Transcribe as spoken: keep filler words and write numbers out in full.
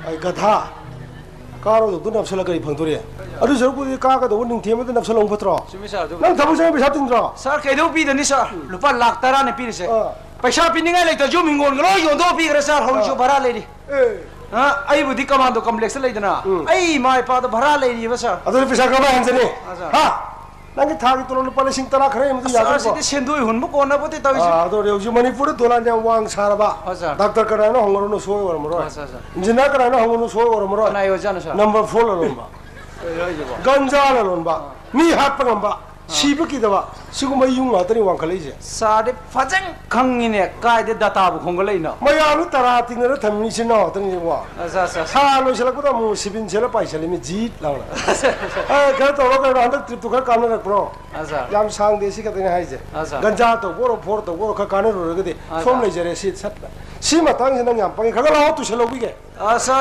ꯑꯩ ꯒꯙꯥ, ꯀꯥꯔꯣꯏꯗꯧꯗꯣ ꯅꯞꯁꯜꯂ ꯀꯔꯤ ꯐꯪꯗꯣꯔꯤ? ꯑꯗꯨ ꯁꯔꯨꯛꯄꯨꯗꯤ ꯀꯥꯒꯗꯧꯕ ꯅꯤꯡꯊꯦꯝꯕꯗ ꯅꯞꯁꯜꯍꯧꯕ ꯐꯠꯇ꯭ꯔꯣ? ꯆꯨꯝꯃꯤ ꯁꯥꯔ, ꯑꯗꯨꯕꯨꯗꯤ꯫ ꯅꯪ ꯊꯕꯛ ꯆꯪꯕ ꯄꯩꯁꯥ ꯇꯤꯡꯗ꯭ꯔꯣ? ꯁꯥꯔ, ꯀꯩꯗꯧ ꯄꯤꯗꯅꯤ ꯁꯥꯔ? ꯂꯨꯄꯥ ꯂꯥꯛ ꯇꯔꯥꯅꯤ ꯄꯤꯔꯤꯁꯦ꯫ ꯑꯥ꯫ ꯄꯩꯁꯥ ꯄꯤꯅꯤꯡꯉꯥꯏ ꯂꯩꯇ꯭ꯔꯁꯨ ꯌꯨꯝ ꯍꯤꯡꯒꯣꯜꯒ ꯂꯣꯏ ꯌꯣꯟꯊꯣꯛꯑ ꯄꯤꯈ꯭ꯔꯦ ꯁꯥꯔ, ꯍꯧꯖꯤꯛꯁꯨ ꯑꯥ꯫ ꯚꯔꯥ ꯂꯩꯔꯤ꯫ ꯑꯦ꯫ ꯑ, ꯑꯩꯕꯨꯗꯤ ꯀꯃꯥꯟꯗꯣ ꯀꯝꯄ꯭ꯂꯦꯛꯁꯇ ꯂꯩꯗꯅ, ꯎꯝ꯫ ꯑꯩ ꯏꯃꯥ ꯏꯄꯥꯗꯣ ꯚꯔꯥ ꯂꯩꯔꯤꯕ ꯁꯥꯔ꯫ ꯑꯗꯨꯗꯤ ꯄꯩꯁꯥ ꯀꯔꯝꯍꯥꯏ ꯍꯟꯖꯅꯤ? ꯑꯥ, ꯁꯥꯔ꯫ ꯍꯥ? ꯅꯪꯒꯤ ꯊꯥꯒꯤ ꯇꯣꯂꯣꯞ ꯂꯨꯄꯥ ꯂꯤꯁꯤꯡ ꯇꯔꯥ ꯈꯔ ꯍꯦꯟꯕꯗꯤ ꯑꯁ, ꯁꯥꯔ, ꯌꯥꯗꯣꯏꯀꯣ? ꯁꯤꯗꯤ ꯁꯦꯟꯗꯣꯏ ꯍꯨꯟꯕ ꯀꯣꯟꯅꯄꯣꯠꯇꯦ ꯇꯧꯔꯤꯁꯦ꯫ ꯑꯥ, ꯑꯗꯣ ꯍꯧꯖꯤꯛ ꯃꯅꯤꯄꯨꯔꯗ ꯗꯣꯂꯥꯟ ꯌꯥꯝ ꯋꯥꯡ ꯁꯥꯔꯕ꯫ ꯍꯣꯏ, ꯁꯥꯔ꯫ ꯗꯥꯛꯇꯔ ꯀꯅꯥꯅꯣ ꯍꯪꯉꯨꯔꯨꯅꯨ, ꯁꯣꯏ ꯑꯣꯏꯔꯝꯃꯔꯣꯏ꯫ ꯍꯣꯏ, ꯁꯥꯔ, ꯁꯥꯔ꯫ ꯏꯟꯖꯤꯅꯤꯌꯥꯔ ꯀꯅꯥꯅꯣ ꯍꯪꯉꯨꯔꯨꯅꯨ, ꯁꯣꯏ ꯑꯣꯏꯔꯝꯃꯔꯣꯏ꯫ ꯀꯅꯥꯏ ꯑꯣꯏꯖꯥꯠꯅꯣ, ꯁꯥꯔ? Number four ꯂꯂꯣꯟꯕ꯫ ꯀꯩꯅꯣ ꯍꯥꯏꯁꯤꯕꯣ? ꯒꯟꯖꯥ ꯂꯂꯣꯟꯕ꯫ ꯑꯥ꯫ ꯃꯤ ꯍꯥꯠꯄ ꯉꯝꯕ, ꯑꯥ꯫ ꯁꯤꯕ ꯀꯤꯗꯕ, ꯁꯤꯒꯨꯝꯕ ꯌꯨꯝ ꯉꯥꯛꯇꯅꯤ ꯋꯥꯡꯈꯠꯂꯛꯏꯁꯦ꯫ ꯁꯥꯔꯗꯤ ꯐꯖꯅ ꯈꯪꯉꯤꯅꯦ, ꯀꯥꯏꯗ ꯗꯇꯥꯕꯨ ꯈꯣꯝꯒꯠꯂꯛꯏꯅꯣ? ꯃꯌꯥꯝꯅ ꯇꯔꯥ ꯇꯤꯡꯅꯔ ꯊꯝꯃꯤ ꯏꯆꯤꯟ ꯏꯅꯥꯎ ꯉꯥꯛꯇꯅꯤꯀꯣ꯫ ꯑꯠꯆꯥ, ꯑꯠꯆꯥ, ꯑꯠꯆꯥ꯫ ꯊꯥ ꯂꯣꯏꯁꯤꯜꯂꯛꯄꯗ ꯑꯃꯨꯛ ꯁꯤꯕꯤꯟ ꯁꯦꯠꯂ ꯄꯥꯏꯁꯤꯜꯂꯤꯃꯤ ꯖꯤꯠ ꯂꯥꯎꯅ꯫ ꯑꯠꯆꯥ, ꯑꯠꯆꯥ꯫ ꯑꯦ, ꯀꯩꯅꯣ ꯇꯧꯔꯣ, ꯀꯩꯅꯣ, ꯍꯟꯗꯛ ꯇ꯭ꯔꯤꯞꯇꯨ ꯈꯔ ꯀꯥꯟꯅꯔꯛꯄ꯭ꯔꯣ? ꯑꯠꯆꯥ꯫ ꯌꯥꯝ ꯁꯥꯡꯗꯦ, ꯁꯤ ꯈꯛꯇꯅꯤ ꯍꯥꯏꯁꯦ꯫ ꯑꯠꯆꯥ꯫ ꯒꯟꯖꯥ ꯇꯧꯕ ꯑꯣꯏꯔꯣ, ꯐꯣꯔ ꯇꯧꯕ ꯑꯣꯏꯔꯣ, ꯈꯔ ꯀꯥꯟꯅꯔꯨꯔꯒꯗꯤ ꯑꯠꯆꯥ꯫ ꯁꯣꯝ ꯂꯩꯖꯔꯦ, ꯁꯤ ꯁꯠ-, ꯁꯤ ꯃꯇꯥꯡꯁꯤ ꯅꯪ ꯌꯥꯝ ꯄꯪꯉꯤ, ꯈꯔ ꯈꯔ ꯂꯥꯛꯑꯣ, ꯇꯨꯁꯜꯍꯧꯕꯤꯒꯦ꯫ ꯑꯠꯆꯥ꯫